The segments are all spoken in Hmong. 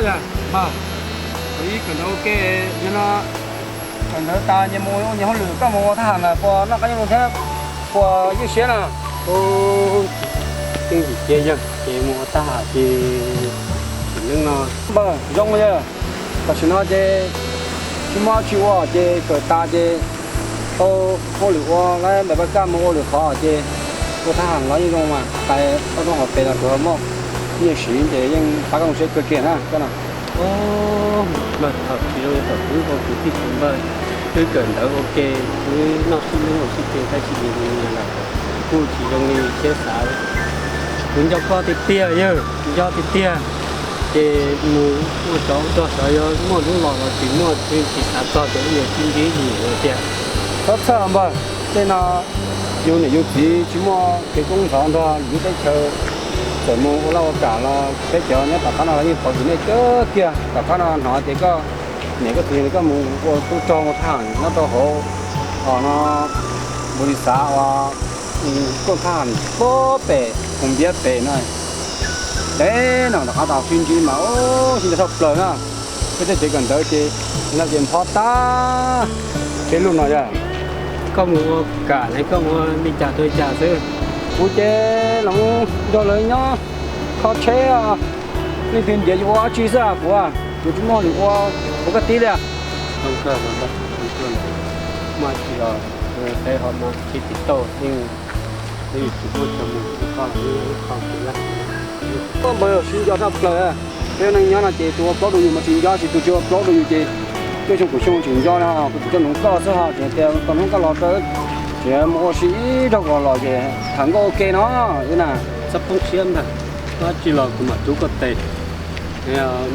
Npawg, kuv ib kawm ntawv ua ke, yog no kawm ntawv tas ces mus ua nyias hauj lwm, koj mus ua thab ham na puas noj qab nyob zoo thiab puas ywj siab na? Yeej tsis cia yog ces mus ua thab ham ces tsis neej no. Npawg, zoo yog tam sim no ces tsis muaj dab tsi ua ces kawm tas ces tau hauj lwm ua lawm, npawg, pab koj mus ua lwm qhov ces ua thab ham los yeej zoo mas, qhais ob roob hauv pes los tsuas muaj nyiaj siv ces yeej pab koj mus siab kawg kiag na koj na. Npawg, thaum tsis zoo thaum wb ua kwv tij txiv npawg, wb kawm ntawv ua ke, wb noj sib hlub ua sib ke tab sis nim no lawm kuj tsis zoo li siab xav. Kuv nco koj tiag tiag yawg, nco tiag tiag. Ces mus ua tsov ua rog xyov yuav muaj hnub los los tsis muaj, tsis xav txog tias wb yuav sib ntsib nim no tiag. Txhob txhawj npawg, tej no yus niam yus txiv tsis muaj kev koob ntxhov nrog yus lub teb chaws, txawm mus ua laj ua kam los peb cov nyob tom qab no los yeej thov giùm nej kawg kiag. Tom qab no hnov tias koj niam koj txiv koj mus ua tub rog ua thab ham nyob rau hauv no, npus lis xav uas koj thab ham pob pem Koos Npiab pem no. Ces no rov qab tau sib ntsib mas sib ntsib tshaj plaws na. Peb tej tsev kawm ntawv ces no ces nphob tag peb lub no yog. Koj mus ua kam ne koj mus ua li cas rau li cas xwb? Kuv ces los nrog lawv nyob kho tsheb, leej twg ntiav yus ua dab tsi xwb kuv, kuv tsis muaj hauj lwm ua, kuv koj tib li. Muaj tsis los peb ho mus tsis tau, yeej tsis muaj chaw mus ua koj lawm, koj npawg sib nco tshaj plaws. Peb neej nyob no ces tus ua plaub rau yus mas tsis nco, tsis tus tsis ua plaub rau yus ces cuaj xyoo kaum xyoo tseem nco no, kuv tseem coj nroog koj xwb ho tseem tias tau hnub koj los rau tseem mus ua si ib zaug kom los ces tham nkauj ua ke no na. Txhob poob siab ntag, dab tsi los kuv mam rub koj tes.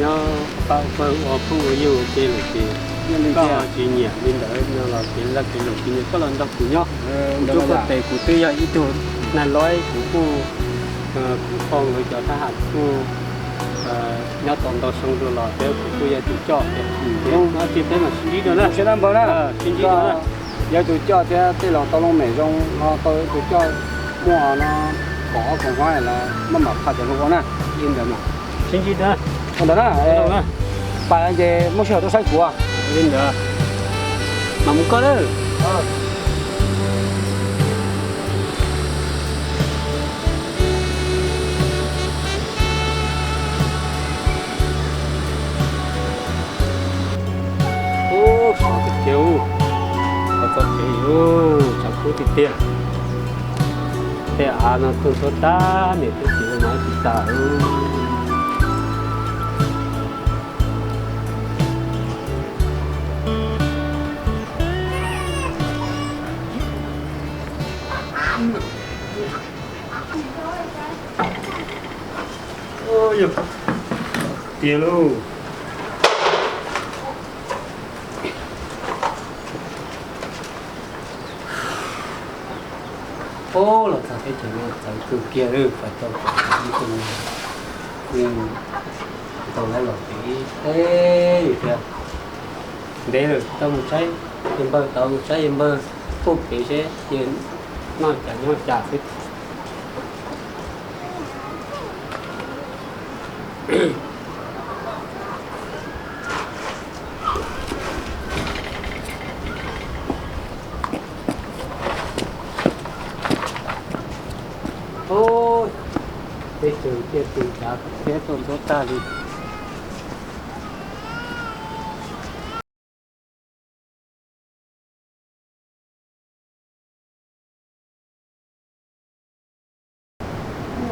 Nyob pab pawg ua phooj ua ywg ua ke lawm ces koj tsis nyiam li ntawd no los kev laj kev luam tsis nyiam koj los nrog kuv nyob. Kuv rub koj tes, kuv twb yog ib tug nais loib, kuv kuj, kuv foom lawv cov thab ham kuj nyob tau ntau xyoo dua los peb kuv kuj yog tus coj tias, no tsis peb mam sib ntsib dua na. Sib ntsib dua na. Yog tus coj thiab tej los tau loo mem zoo no tau tus coj muaj no, pom ob koom haib los maj mam phaj cov lus ua na. Li ntawd mas sib ntsib dua. Ua ntawd na. Pais ces muaj sij hawm tuaj saib kuv. Li ntawd mas mus koj lawm. Ub, sov tiag tiag, qhov txoj kev tshav kub tiag tiag. Tej av no tuag tuag tag, niam thiab txiv los mas tsis tas. Tiag lauj. Ub, los txog teb chaws no txawv kawg kiag lawm, fais tau, tau lawv los pem teb thiab. Ntev lawm tsis tau mus saib yawg npawg, tau mus saib yawg npawg puag pem seb yawg noj cas nyob cas xwb. Ub, teb chaws ciaj tus cav thiab tuaj ntxuav tag li.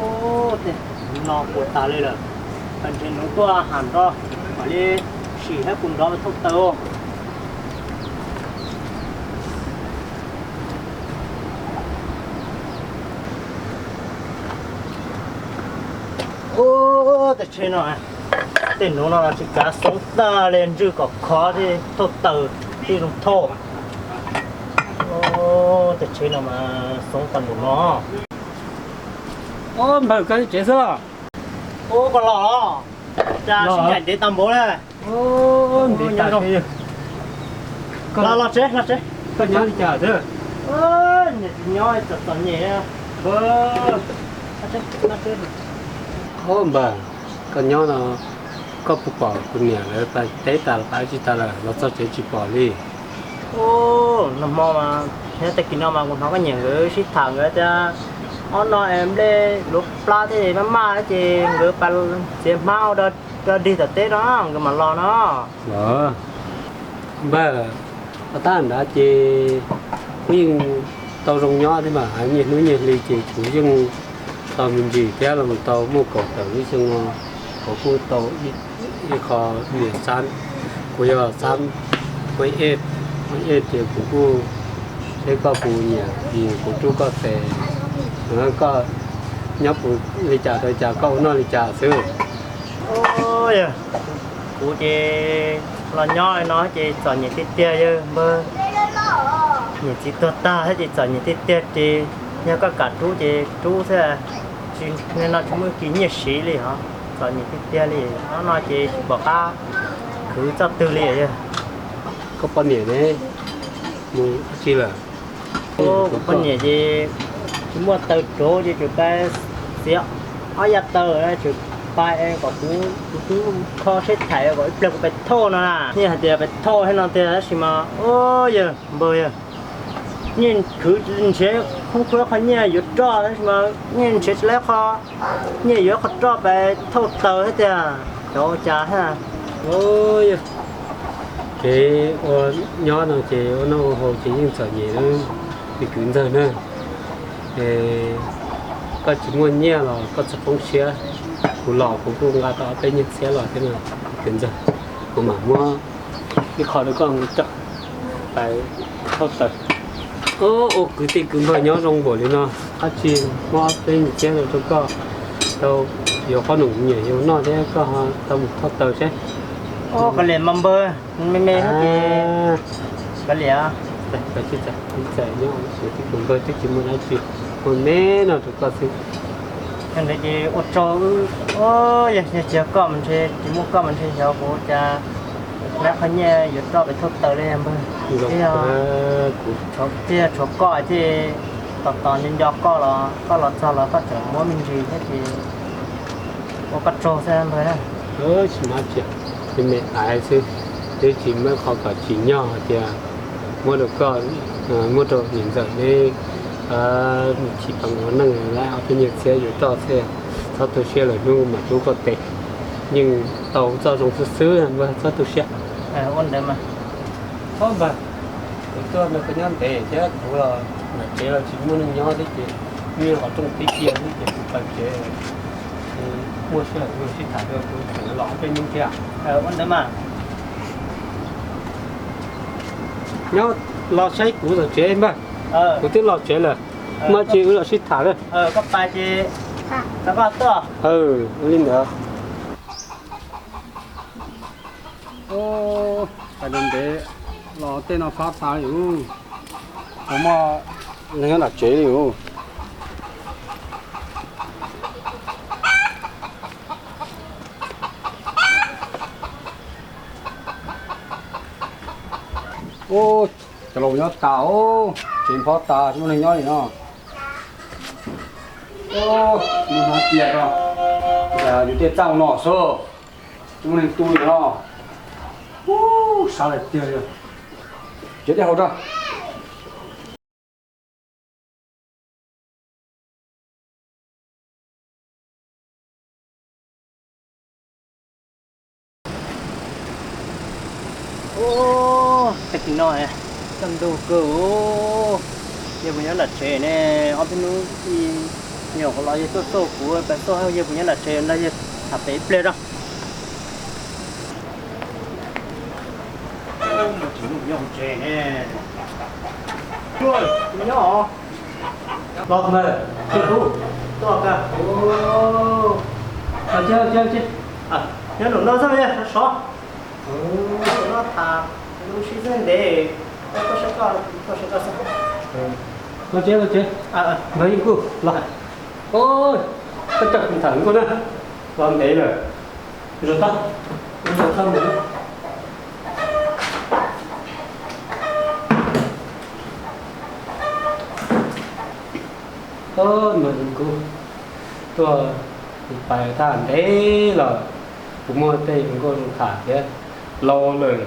Ub, tej no puas tas li lawm. Ntshe nuv tuaj ham nrov, mam li sim thiab kuv nrov thauj taws. Ub, tej tsheb no, tej nuv no tsis kav xoob tag li, ntswj kom khov thiab thauj taws thiaj zoo thauj. Ub, tej tsheb no mas xoob tag npaum no. Ub, npawg, koj tsev xwb los? Ub, koj los los? Cas sib ncaim ntev tag npaum li. Los los tsev, los tsev. Koj nyob li cas xwb? Nyob txom txom nyem. Ub, npawg, koj nyob no Koj puas pom kuv niam lawv pais teb tas los pais dab tsi tas lawm, los txog tsev tsis pom li? Ub, nag hmo mas, nyob tag kis no mas kuv hnov koj niam nkawd sib tham nkawd tias ob no es nplej luav plab thiab maj maj ces nkawd pais txiav hmab ua rau dig tom teb no nkawd mam los no. Los, npawg, tab ntawd ces kuv yeej tau zoo nyob thiab mas, nyiaj hnub nyiaj hli ces kuv yeej tau me ntsis thiab los tau muaj kaum tawm lub xyoo no, kuv kuj tau ib qho niam xab, kuv yog xab muaj ej, muaj ej ces kuv kuj seb koj puas nyiam, kuv rub koj tes, koj nyob puas li cas rau li cas, koj ua noj li cas xwb. Yog kuv ces los nyob li no ces txom nyem tiag tiag yawg npawg. Niam txiv tuag tag thiab ces txom nyem tiag tiag ces yog koj kam rub ces rub xwb, tsis, no tsis muaj kis nyiaj siv li hos, txom nyem tiag tiag li. Hnub no ces tsis pom qab khwv txoj twg li yawg. Koj poj niam ne, mus dab tsi lawm? Kuv poj niam ces tsis muaj taw rauv ces tseem pais txiav ob yam taw, tseem pais kom kuv, kuv twb kho seb tham kom ib pliag kuv pais thauj no na. Yeej hais tias pais thauj thiab no tiag tab sis mas, yawg npawg yawg, nyiaj khwv nrhiav, khoob khwv qho nyiaj yuav roj tab sis mas nyiaj nrhiav tsis tau qho nyiaj yuav qhov roj pais thauj taws thiab tiag, xyov ua cas thiab. Kev ua nyob no ces ua noj ua haus ces yeej txom nyem li kwv ntxawg na. Koj tsis muaj nyiaj los koj txhob poob siab, kuv los kuv kuj nqa tau ob peb nyuag txhiab los thiab na kwv ntxawg, kuv mam muab ib qho rau koj nqa coj pais thauj taws. Ua kwv tij kwv npawg nyob zoo npaum li no, koj tsis muab ob peb nyuag txhiab rau koj tau yuav qhob noom nyiam yus noj thiab koj tau mus thauj taws seb. Kav liam mas npawg, me me no ces kav liam. Txawm nyob kwv tij kwv npawg twb tsis muaj dab tsi, muaj me no rau koj xwb. Yog ntawd ces ua tsaug, yog tsis yog koj mas ntshe, tsis muaj koj mas ntshe xyov kuv ua cas lawv qhov nyiaj yuav roj pem thauj taws li npawg. Kuv thiaj tshuav koj thiaj tos tos nco nco koj los koj los txog los koj tseem muab me ntsis thiab ces ua koj tsaug xwb npawg na. Tsis muaj dab tsi, me me aiv xwb, twb tsis muaj qhov kom tsim nyog hais tias muab rau koj, muab rau niam ntxawm neb mus chim pees ua neej lawm ob peb nyuag txhiab yuav roj xwb. Txhob tu siab, lwm hnub mam rub koj tes. Yeej tau txoj zoo xwb xwb npawg, txhob tu siab. Ua ntawd mas. Txhob npawg, kuv tuaj nrog koj nyob ntev thiab kuv los nram tsev los tsis muaj neeg nyob thiab ces, yeej qhov rooj tib cia thiab ces kuv pais tsev. Muaj sij hawm sib tham rau kuv tseem los ob peb hnub thiab. Ua ntawd mas. Nyob los saib kuv tom tsev npawg. Kuv twb los tsev lawm, muaj tsis wb los sib tham lawm. Koj pais ces koj tuaj. Ua li ntawd. Pais ntev los tej no fab tas li, puas muaj neeg nyob nram tsev li os. Cov laus nyob tas, tsev nphob tas tsis muaj neeg nyob li no. Hnov tias yus tej txaj no xwb, tsis muaj neeg tu li no. Sab lawm tiag li. Tsev dej haus rau. Tag kis no tsaus ntuj kawg, yawg puas nyob nram tsev ne? Ob peb hnub nyuam qhuav los yawg tuaj xauj kuv, pais xauj yawg puas nyob nram tsev, nrog yawg tham pem ib pliag rau. Nyob tsev ne. Nyob os. Los ntawd, tuaj, tuaj kawg. Nyob nraum no xwb, sov sov. Nyob tham lub sib xwb ntev, tuaj saib koj, tuaj saib koj xwb. Los tsev, los tsev. Nkawd yeej kuj los. Koj coj kuv tham nkauj na, los ntev lawm. Zoo tag, zoo tag mus. Npawg Kub tuaj pais tag ntev lawm, Kuv muaj tej hluas nkauj zoo tham thiab, laus lawm,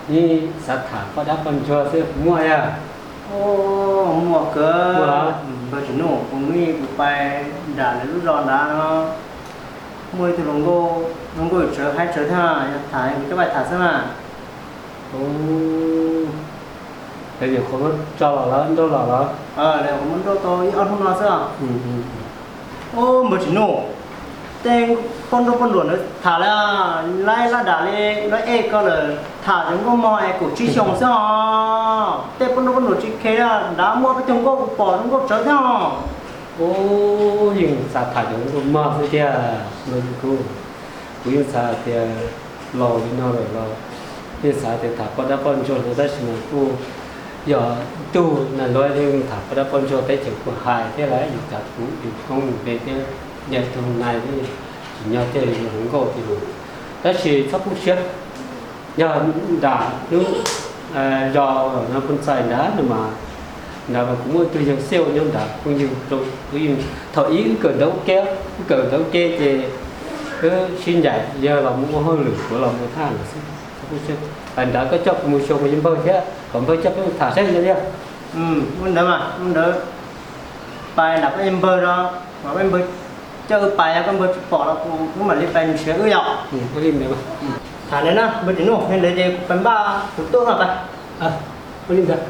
yeej xav tham poj dab poj ntsuag xwb, puas muaj yog? Muaj kawg. Npawg Tsim Nuj, kuv hnub ib kuv pais nram lawv lub zos nrad no, muaj ib tug hluas nkauj, hluas nkauj tsawv haib tsawv thiab, yog tham kuv coj pais tham xwb mas. Lawv nyuam qhuav muab tso los lawm, nrauj los lawm? Lawv nyuam qhuav muab nrauj tau ib ob hnub no xwb. Ub, npawg Tsim Nuj, tej poj nrauj poj nruam ntawd tham lawm, laib laj dam li lawv ej ko lawm, tham cov nkauj mog es kaum tsib xyoos xwb os. Tej poj nrauj poj nruam tsis khe li, nrad muaj peb tug nkauj kuv pom zoo nkauj tsawv thiab os. Ub, yeej xav tham cov nkauj mog xwb tiag. Kuv, kuv yeej xav tias laus li no lawm los yeej xav tias tham poj dab poj ntsuag no, tab sis mas kuj yog ib tug nais hluas yeej tham poj dab poj ntsuag teb chaws kuj hais thiab lawm, yus cas kuv yus hoob npe thiab yog ib tug nais tsis nyob thiaj li hluas nkauj tiag. Tab sis txhob kub siab, yog nram lub zos no phooj xais nrad no mas, nrad mas kuv muaj ib tug yawg Xiauj nyob nrad, phooj ywg zoo, kuv yeej thaum ib wb kawm ntawv ua ke, wb kawm ntawv ua ke ces wb sib ncaim, yawg los mus ua hauj lwm, kuv los mus thaj lawm xwb. Txhob kub siab, nrad koj coj kuv mus xyuas kuv yawg npawg thiab kom npawg coj peb mus tham saib yog li. Ua ntawd mas, ua ntawd pais nram koj yawg npawg no, kom koj yawg npawg coj wb pais, yog koj npawg tsis pom los kuv mam li pais nrhiav wb yom. Tham ntawd na npawg Tsim Nuj, yog ntawd ces kuv pais npaj kuv tuaj no pais. Ua li ntawd,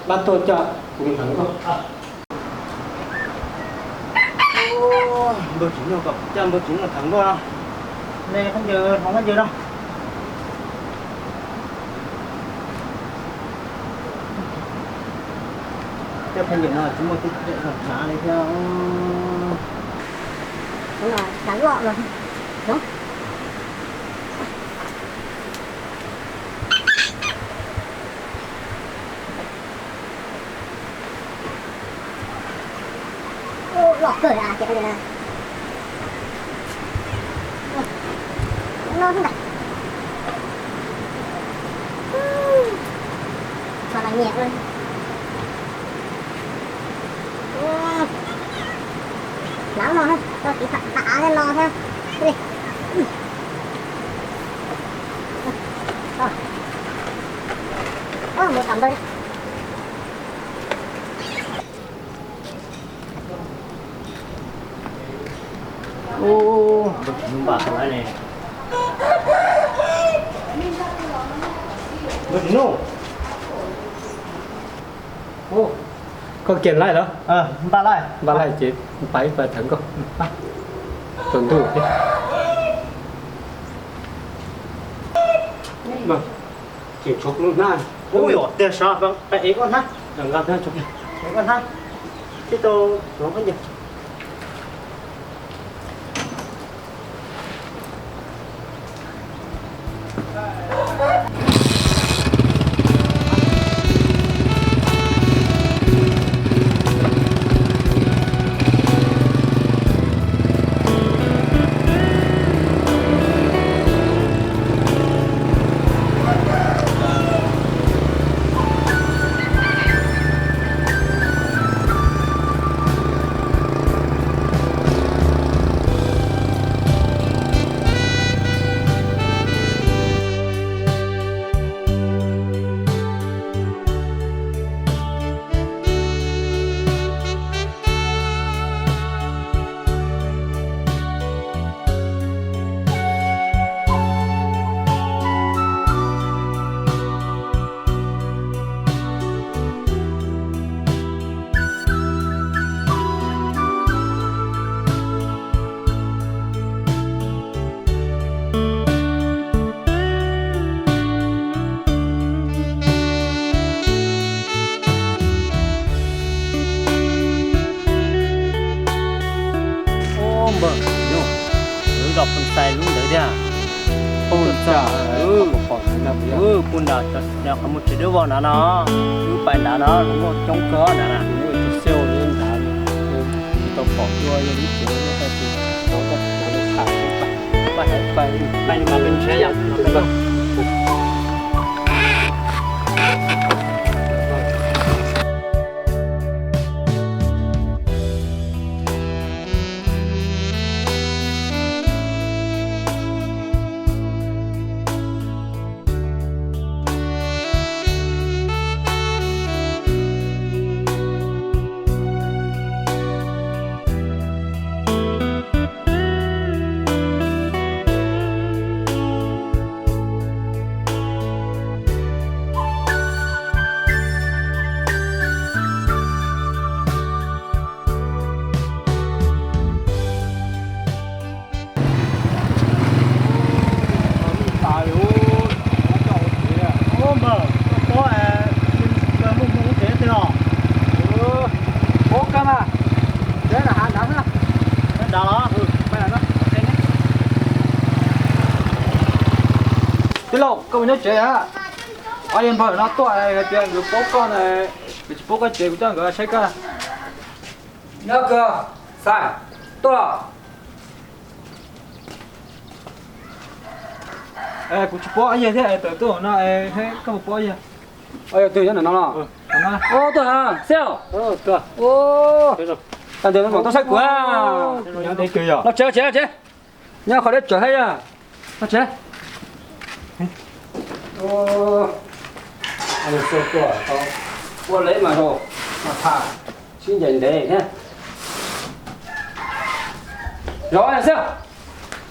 npaj tuaj coj kuv mus tham nkauj. Npawg Tsim Nuj kom kuv coj npawg Tsim Nuj tham nkauj no, ne khaub ncaws, hloov khaub ncaws no. Coj khaub ncaws no tsis muaj tib cam hnav li thiab. Tham loj los zoo. Loj kawg li ces no ntag. Mas nyiam ua. Hnav no thiab, tau tiv tham av thiab no thiab. Mus tom npawg. Ub, npawg Tsim Nuj npaj tau lawm ne. Npawg Tsim Nuj, koj kiag laij los? Npaj laij, npaj laij ces pais pais tham nkauj. Tsaus ntuj thiab. Tseem tshuav kuv lub hnab. Ub, yog tiag sov, pais ev koj hnab. Nqa hnab tso, ev koj hnab. Tib tau hloov khaub ncaws. Ub, npawg, lub zos Phooj Xais lub ntawd thiab. Phooj Xais, pum nram qhov muag tsev dawb vog nrad no, wb pais nrad no, hluas nkauj coob kawg nrad na. Tsis tau pom dua yog lub tsev no, tab sis no koj tsis tau tham, pais, pais, pais mas peb ntshe yam no. Tij laug, koj mus nyob tsev a. Ob yawg npawg no tuaj hais tias nkawd paub koj na, nkawd tsis paub koj ces kuv coj nkawd saib koj. Nyob kawg, Xais, tuaj. Kuv tsis paub ob yawg thiab, tawm tuaj no, koj puas paub ob yawg? Ob yawg twg nyob ntawm no los? Tuaj, Xiab. Tag nrho no mam tuaj saib kuv. Los tsev, los tsev, los tsev. Nyob qhov deb tsawv thiab yog. Los tsev. Ua leb mas zaum mas tham sib ncaim ntev thiab. Zaum Xiab,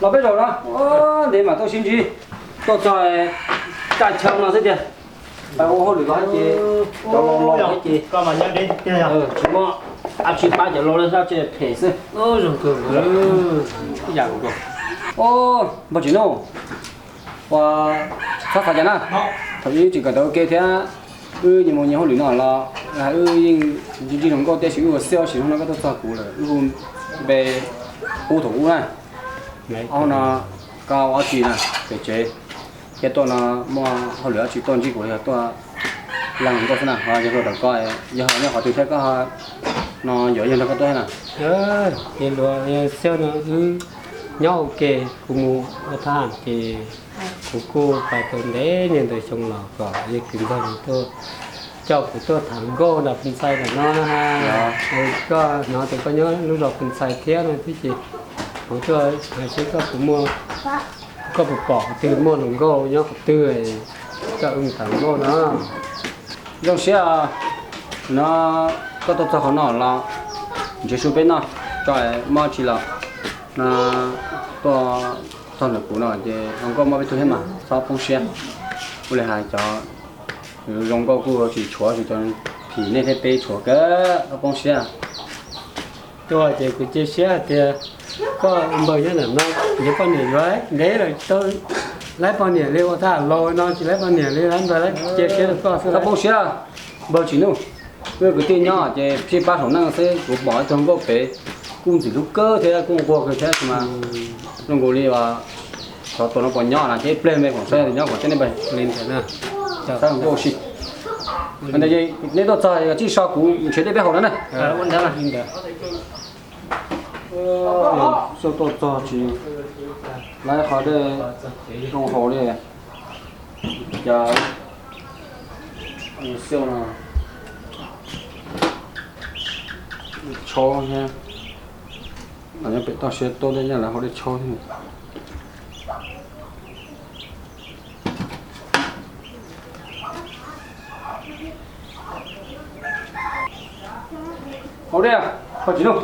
los peb zaum no, ntev mam tuaj sib ntsib. Tuaj txog tsa chaw no xwb tiag. Pab ua hauj lwm los ces cov laus laus ces tsis muaj dab tsi pab cov laus li, dab tsi phem xwb. Npawg Tsim Nuj, ua txhob xav cas na, thaum ub tseem kawm ntawv ua ke thiab, wb nyias mus nyias hauj lwm no los wb yeej ntsib zoo nkauj, tiam sis wb ua Xiab sim no koj tuaj txog kuv lawm, wb hu npe qub thaum ub na. Ob no koj ua dab tsi na, pem tsev thiab tuaj no muaj hauj lwm dab tsi tuaj ntsib kuv los yog tuaj leej nkauj xwb na, ho yog luag ntawm koj, yog nyob qhov twg thiab koj no yuav yog nrog koj tuaj thiab na? Ces luag Xiab no wb nyob ua ke, kuv mus ua thab ham ces kuv kuj pais tau ntev niaj ntau xyoo los kom yog kwv ntxawg tuaj coj kuv tuaj tham nkauj nram Phu Ntxhais ntawm no na. Koj hnov tias koj nyob lub zos Phu Ntxhais thiab no thiab ces kuv tuaj hais seb koj puas muaj, koj puas pom qhov twg muaj hluas nkauj nyob qhov twg, coj wb tham nkauj no. Zoo siab no, koj tuaj txog qhov no los ntshe su peb noj tso, mob tsi los no, tuaj txog ntawm kuv no ces zoo nkauj mob peb tug thiab mas txhob poob siab. Ua li hais cov zoo nkauj kuj tsis tshuav, tsis cov phim nej thiab peb tshuav kawg, txhob poob siab. Tuaj ces kuv cia siab hais tias koj npawg nyob ntawm no, yog poj niam yuav ntev lawm tsis tau laib poj niam li, ua thaj laus no tsis laib poj niam li, laib npawg laib cia siab rau koj xwb. Txhob poob siab, npawg Tsim Nuj, wb kwv tij nyob ces sib pab saum neej xwb, kuv pom ib tug nkauj pem kuj ntxim hlub kawg thiab kuj nquag kawg thiab mas zoo nkaus li xyov tus no puas nyob na, ces ib pliag me khoom saib nyob kom coj nej pais li ntawd na. Saib nkauj si. Neb tuaj txog txij so kuv nrhiav dej peb haus na na. Xauj tuaj txog tsis laib qhov dej zoo haus li. Cas xauj no tshaub thiab, nyob pem toj siab tuaj tej nyaj lawv haus dej tshaub thiab. Haus dej, koj Tsim Nuj,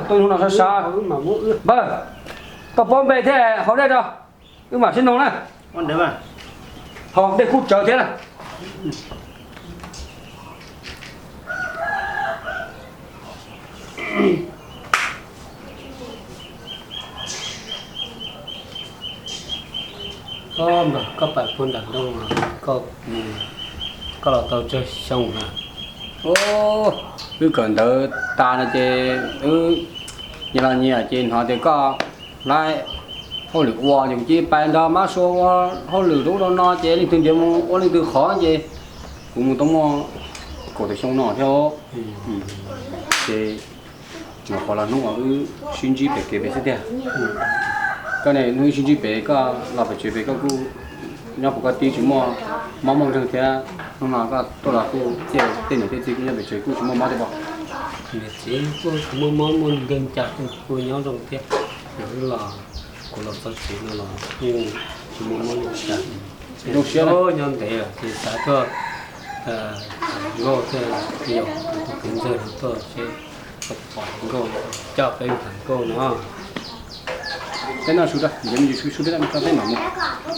tuaj hnub no sab sab. Npawg, koj paub npe thiab haus dej rau wb mam sib nug na. Haus dej kub tsawv thiab na. Npawg, koj pais puag nram nroog, koj, koj los tau tsawg xyoo na? Wb kawm ntawv tas no ces wb nyias los nyias ces hnov tias koj laib hauj lwm ua ces kuv cia li pais nrog mab sua ua hauj lwm rau ub rau no ces leej twg nrhiav mus ua leej twg qhov ces kuv mus tau muaj kaum tawm xyoo no thiab. Ces nyuam qhuav los hnub uas wb sib ntsib pem kev pem xwb tiag. Koj ne, hnub wb sib ntsib pem koj los pem tsev pem koj kuj nyob puas koj tib tsis muaj mob muaj nkeeg thiab, hnub no koj tuaj los kuj tej niam tej txiv kuj nyob pem tsev kuj tsis muaj mob thiab pob? Niam txiv kuj tsis muaj mob muaj nkeeg cas, kuj nyob zoo thiab. Los kuv los txog tsev no los kuj tsis muaj mob li cas. Zoo siab, nyob ntev lawm ces xav tuaj tham nkauj thiaj li yog tus kwv ntxawg no tuaj seb puas pom nkauj coj peb tham nkauj no. Peb noj su, ntev me ntsis su peb mam mus.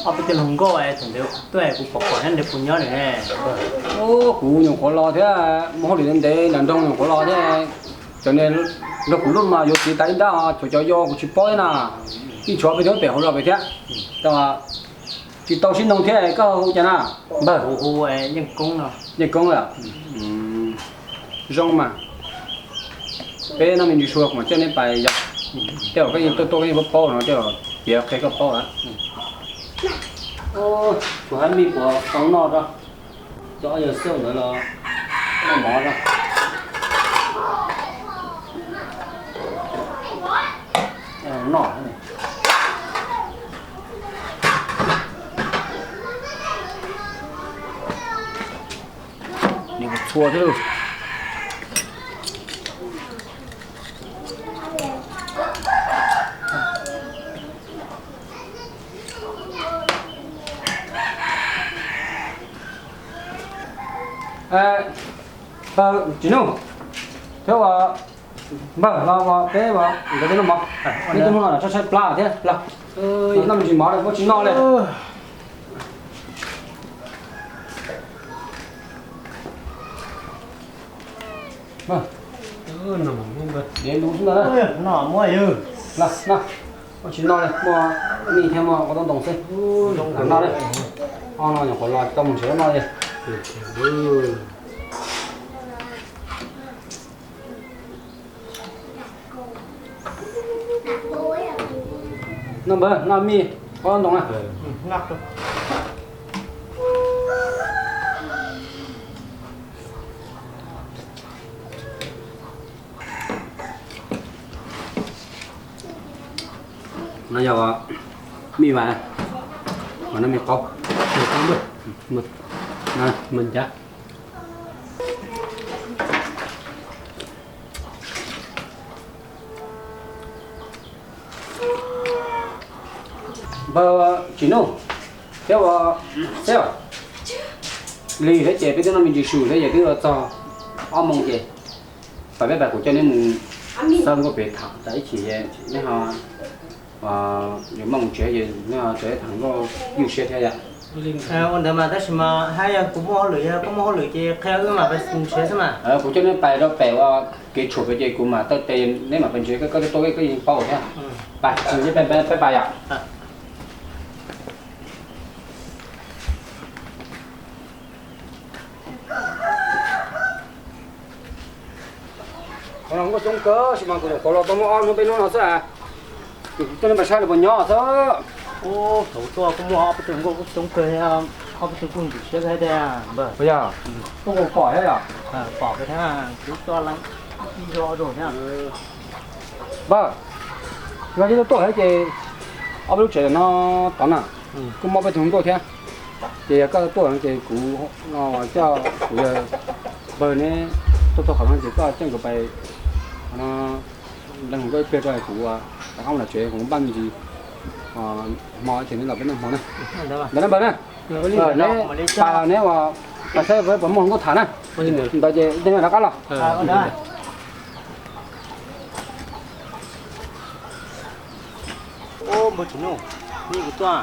Ob peb tug hluas nkauj thaum ntawd tuaj kuv pom pom nyob ntawd puas nyob ne. Kuv nyuam qhuav los thiab, mus hauj lwm ntev nram nroog nyuam qhuav los thiab. Cov niag nrog kuv lub mas yuav txiv tas ib nrab, cov cov yau kuv tsis paub thiab na. Ib tshuav peb twb pem hauv zos pem thiab. Tsis tau sib nug thiab, koj hu cas na? Npawg, Yeej Koob, Zoo mas. Peb noj me ntsis su kuv mam coj neb pais yom. Tej zaum koj yeej tuaj tuaj koj yeej paub paub no tej zaum piav qhia koj paub lawm. Kuv hab mij puas tau noj rau, cov yawg xauj ntawd los noj mov rau. Noj. Nws txhua thiab. Tsis nuj thiab uas npawg los peb nkawd peb noj mov, peb tuaj noj saib saib plab thiab los noj me ntsis mov muab tsis noj li. Dev lus xwb ntag. Los, muab tsis noj li, muaj mij thiab muaj qhov tob ntoo xwb. Lam noj li. Ob no nyuam qhuav los tau mus nrhiav noj li. Noj npawg, noj mij qhov tob ntoo na. No yog mij mas, mas no mij qaub. Mas ncav. Npawg Tsim Nuj thiab ua Xeb, lig thiab ces peb twb noj me ntsis su thiab ces twb txog ob moos ces pais peb pais kuv coj neb mus xawb nkauj pem tham tas ib chim neb ho yuav maj mus tsev ces neb ho tsev tham nkauj ywj siab thiab yom. Ua ntawd mas tab sis mas hab yog kuv muaj hauj lwm, yog koj muaj hauj lwm ces qhia wb mas pais mus tsev xwb mas. Kuv coj neb pais rau pem ua kev tshuam pem ces kuv mam taw tes neb mam pais ntsev, koj tuaj koj yeej paub thiab. Pais, peb pais yom. Qhov no nkauj coob kawg sis mas kuv nyuam qhuav los tau muaj ob hnub peb hnub no xwb. Ces kuv coj neb pais saib lawv puas nyob xwb. Ub, thaum tuaj kuj muaj ob peb tug nkauj kuj coob kawg, ob peb tug kuj ntxim siab kawg tiag npawg. Puas yog? Kuj pom thiab yom. Pom kawg thiab, kuv coj leej ib zaug zaug thiab. Npawg, yog li tuaj tuaj thiab ces ob peb lub tsev no tod na, kuj muaj peb tug nkauj thiab. Ces yog koj tuaj ces kuv coj kuv yawg npawg neb tuaj txog qhov no ces koj coj nkawd pais no, leej hluas nkauj ib pliag rau kuv rov qab mus lawm tsev, kuv npaj me ntsis hmo ces neb los peb noj hmo na. Ntawd na npawg na. Neb pais los neb ua pais saib puas muaj hluas nkauj tham na. Ntawd ces ib teg no rov qab los. Npawg Tsim Nuj, nej kuv tuaj,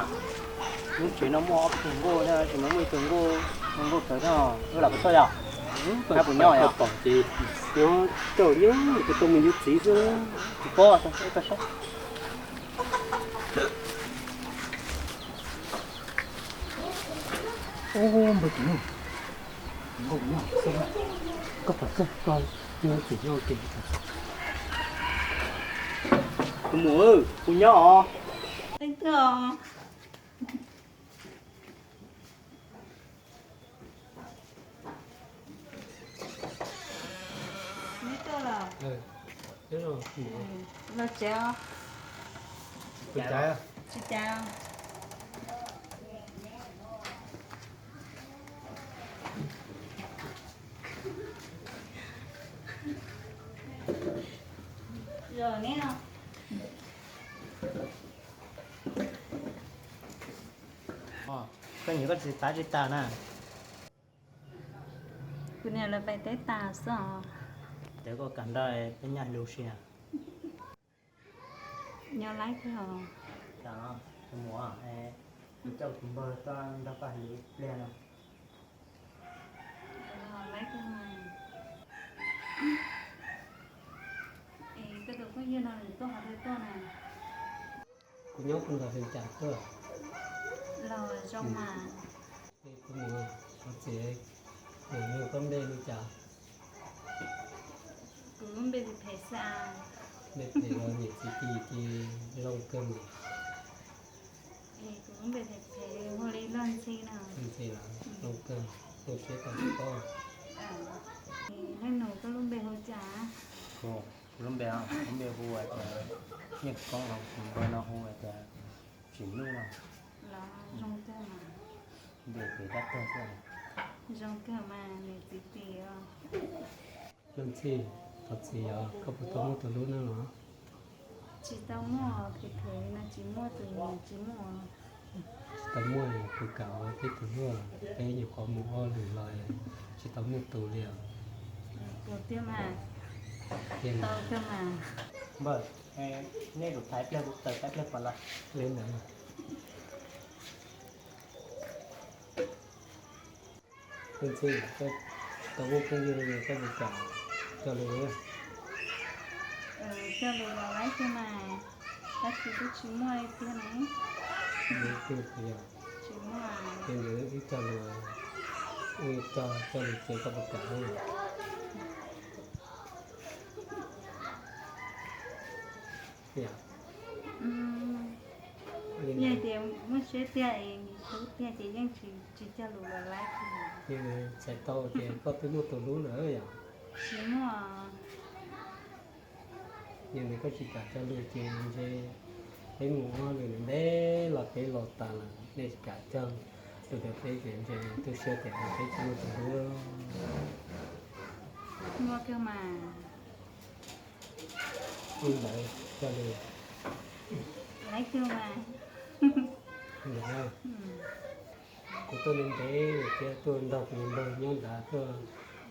lub tsev no muaj ob peb tug nkauj thiab, tsev no muaj ib tug nkauj, nkauj tawv thiab, wb lam pais xauj yom. Hab puas nyob yom? Pom ces nyob coj li kuv tuaj mus yuav txiv xwb. Tsis paub, wb tuaj saib. Ub, npawg Tsim Nuj, nkauj nyob xwb, koj pais xauj koj yuav txiv nyob ua ke. Tus muam, kuv nyob os. Leej twg os? Neb tuaj los? Los tsev os. Tsis cas. Los neb os. Koj nyiam koj txiv txav tsis tas na. Kuv niam lawv pais teb tas xwb os. Ces koj kam nrog peb nyob hais lus si na. Nyob laib kawg os. Tus muam, kuv coj kuv npawg tuaj nrog koj hais lus ib pliag no. Laib kawg mas. Es koj tus phooj ywg no nws tuaj qhov twg tuaj na? Kuv nyob puag nram Hwm Cas tuaj. Los zoo mas. Kuv mus qhov txiv, mus koj npe li cas? Kuv lub npe Phem Phem xwb as. Npe Phem los niam txiv tis ces zoo kawg mas. Es kuv lub npe Phem Phem hu li Loj Ntxhi no. Loj Ntxhi los zoo kawg, zoo siab tau sib paub. Leej nus, koj lub npe hu cas? Kuv lub npe, kuv lub npe hu tias Yeej Koob, kuv npe no hu tias Tsim Nuj no. Los zoo kawg mas. Npe pem dab tuag xwb. Zoo kawg mas niam txiv tis os. Loj Ntxhi, thov txim os, koj puas tau muaj tus hlub na los? Tsis tau muaj, thaum no tsis muaj tus, tsis muaj. Tsis tau muaj, kuv kam ua peb tus hlub, peb nyuam qhuav mus ua lwm los tsis tau muaj tus li os. Tus tiag mas. Tiag tau tiag mas. Npawg, nej tus thaiv pliag kuv tawm thaiv pliag pom lawm. Li ntawd. Tus ntxim, koj tau muaj phooj ywg li koj puas kam coj lus? Coj lus los laib tiag mas, tab sis twb tsis muaj li tiag ne. Tsis muaj. Ces ntawd wb coj lus, wb coj, coj lus ces koj puas kam? Yog tias muaj siab tiag es hlub tiag ces yeej tsis cog lus los laib kiag. Txhais tau tias koj twb muaj tus hlub lawm yom? Tsis muaj. Yog tias koj tsis kam cog lus ces ntshe peb mus ua lwm ntev los peb laus tas lawm, nej tsis kam cog lus rau peb ces ntshe tu siab tias peb tsis muaj tus hlub. Muaj kawg mas. Ib ntawd cog lus. Laib kawg mas. Kuv tuaj ntev ntev lawm thiab, tuaj nrog kuv npawg nyob nrad, tuaj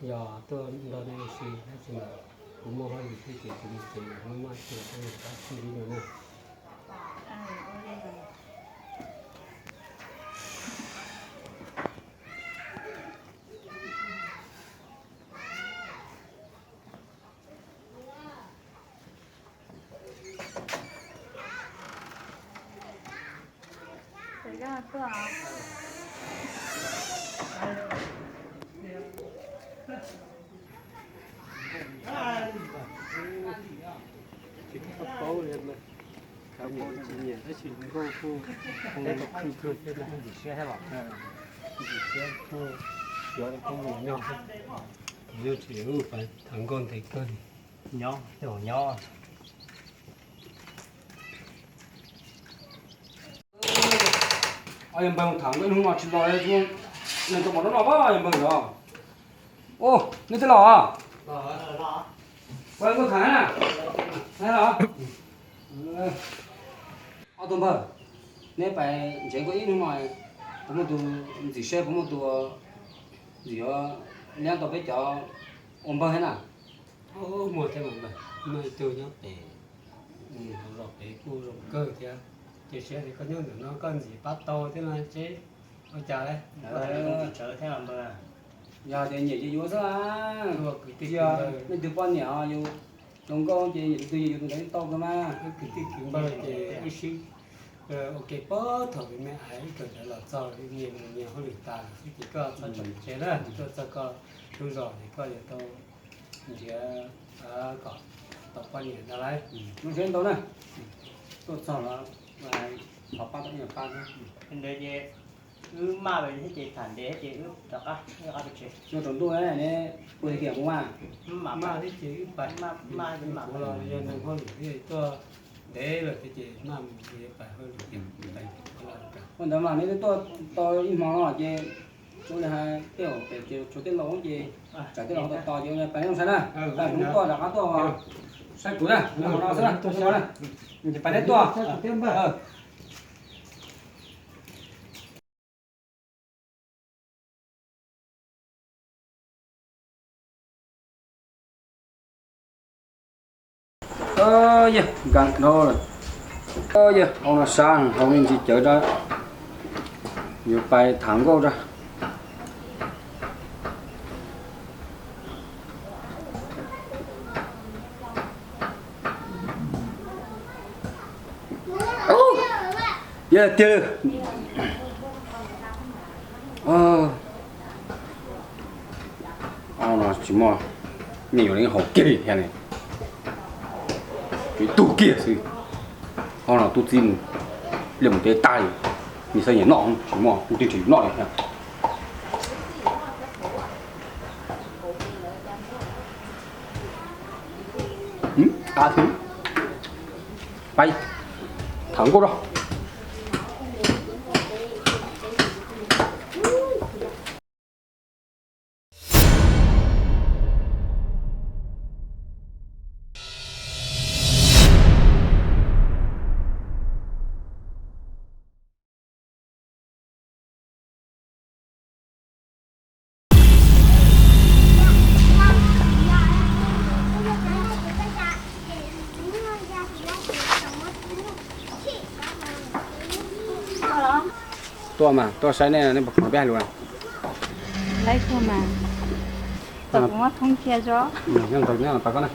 yos tuaj nrog nej ua si tab sis mas kuv muaj hauj lwm thiab ces kuv mus tsev lawm, maj maj ces kuv rov qab sib ntsib dua na. Tsis paub li, khab tsis nyiam tab sis nkauj kuj ntxim siab thiab los, ntxim siab kuj yuav kuj mus nyob, kuv yeej tsis ua pab tham nkauj ntev kawg. Nyob, nyob. Yog npawg tham nkauj ib hnub no tsis los, nws tau pom rau no pab yog npawg no. Ub, nej twb los? Ua nkauj tham na. Ob tug npawg, neb pais ntsev nkauj ib hnub no, puas muaj tus ntxim siab, puas muaj tus ntxim yuav liab tau peb cov ua npawg thiab na? Muaj thiab mas npawg, muaj ib tug nyob pem, hauv zos pem kuj zoo kawg thiab. Cia siab tias koj nyob ntawm no koj ntxim pab tau thiab no seb ua cas. Yog tias nyiam ces yuav xwb. Cia nej tus poj niam yus zoo nkauj ces nyiam tus twg yus tus ntawd tau kawg mas. Kwv tij kwv npawg ces wb sib ua ke puag thaum me me ib kawm ntawv los txog niaj hnub niaj hauj lwm tas xwb ces koj txhob tso tseg na, tuaj txog koj lub zos ces koj yuav tau nrhiav kom tau poj niam ntag lauj. Zoo siab ntau na, tuaj txog los thov pab tau ib nyuag pab thiab. Ntawd ces wb maj thiab ces tham ntev thiab ces wb rov qab, rov qab pem tsev. Nyob tsaus ntuj ne, neb puas yog tias mus maj? Maj thiab ces wb pais, maj, maj, maj los yog neeg hauj lwm thiab tuaj ntev lawm thiab ces maj mus pais hauj lwm. Ua ntawd mas neb twb tuaj tau ib hmo no ces ua li hais tej zaum pem ces tshuav tej laus ces tsam tej laus tau tos ces pais neb ua sai na. Kuv tuaj rov qab tuaj saib kuv na, hmo no xwb na, ces pais neb tuaj. Yog nkag dhau lawm. Yog hauv no sab hauv me ntsis cawv rau, yuav pais tham nkauj rau. Yog tiag li. Ob no tsis muaj, nej yuav li haus kiag li thiab ne. Tug kiag xwb. Ho no tub txib mus, liaj mus teb tag li, nws xav nyiam noj tsis muaj, kuv tib nrhiav yus noj li thiab. Qab xwb. Pais, tham nkauj rau. Tuaj mas, tuaj saib nej, nej puas qhov peb hais lus na. Laib tuaj mas. Tau kuv muab thoob cia tso. Nyob ntawd, nyob ntawd koj na.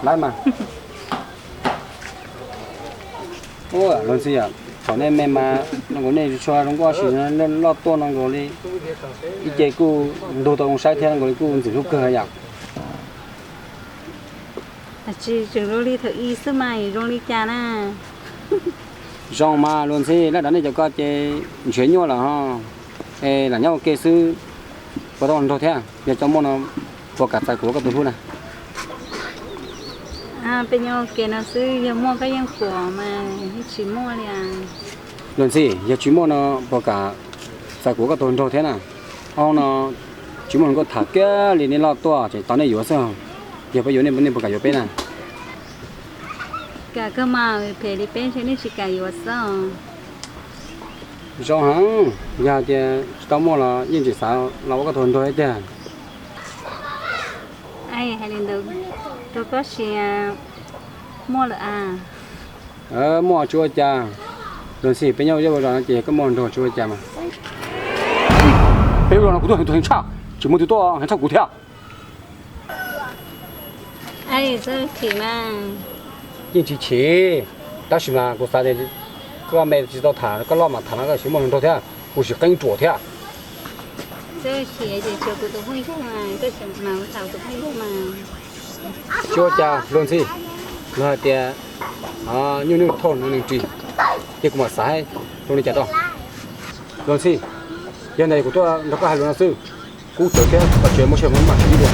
Laib mas. Ua luag ntxhi yom, thaum nej me mas no nkaus nej tsis tshua zoo nkauj tab sis loj tuaj no nkaus li, ib ce kuj ntug tau zoo saib thiab no nkaus li kuj ntxim hlub kawg yom. Tsis tseem zoo li thaum ub xwb mas zoo li cas na? Zoo mas luag ntxhi, laj dav nej cov ko ces nrhiav nyuaj lawm ho, es lam nyob ua ke xwb, puas tau nrog thiab? Yog tsis tau muaj no puas kam txais kuv ua koj tus hlub na? Peb nyob ua ke no xwb, yog muaj koj yeej pom mas, yeej tsis muaj li. Luag ntxhi, yog tsis muaj no puas kam txais kuv ua koj tus nraug thiab na? Ob hnub no tsis muaj hluas nkauj tham kiag li, nej loj tuaj ces tos nej yuav xwb. Yog peb yuav nej, nej puas kam yuav peb na? Kam kawg mas, phem li peb ntshe nej tsis kam yuav xwb os. Zoo heev, yog hais tias tsis tau muaj los yeej tsis xav los ua koj tus nraug thiab tiag. Hais li ntawd rau koj sia, muaj lawm a. Muaj tsis ua cas, luag ntxhi peb nyob ua zej ua zos no ces yog koj muaj nraug tsis ua cas mas. Peb ua zos no kuv tuaj heev tshaj, tsis muaj tus tuaj heev tshaj kuv thiab. Yeej tsis chim, tab sis mas kuv xav tias koj me tsis tau tham, koj loj mas tham no koj tsis muaj hluas nraug thiab, kuv sim qeeb ruam thiab. Tsis ua cas luag ntxhi, luag hais tias nyuj nyuj thauj no nws ris, ces kuv mam xav zoo li cas rau. Luag ntxhi, yog ntawd kuv tuaj nrog koj hais lus no xwb, kub txawv thiab koj tseem muaj siab mus mam tsis ib dua.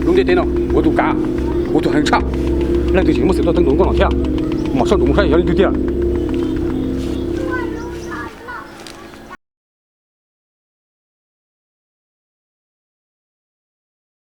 Lub ntiaj teb no kuv tus kav, kuv tus heev tshaj, leej twg tseem muaj xwm tuaj teeb ntuas nkauj no thiab, mam soj ntuas mus saib yog leej twg tiag.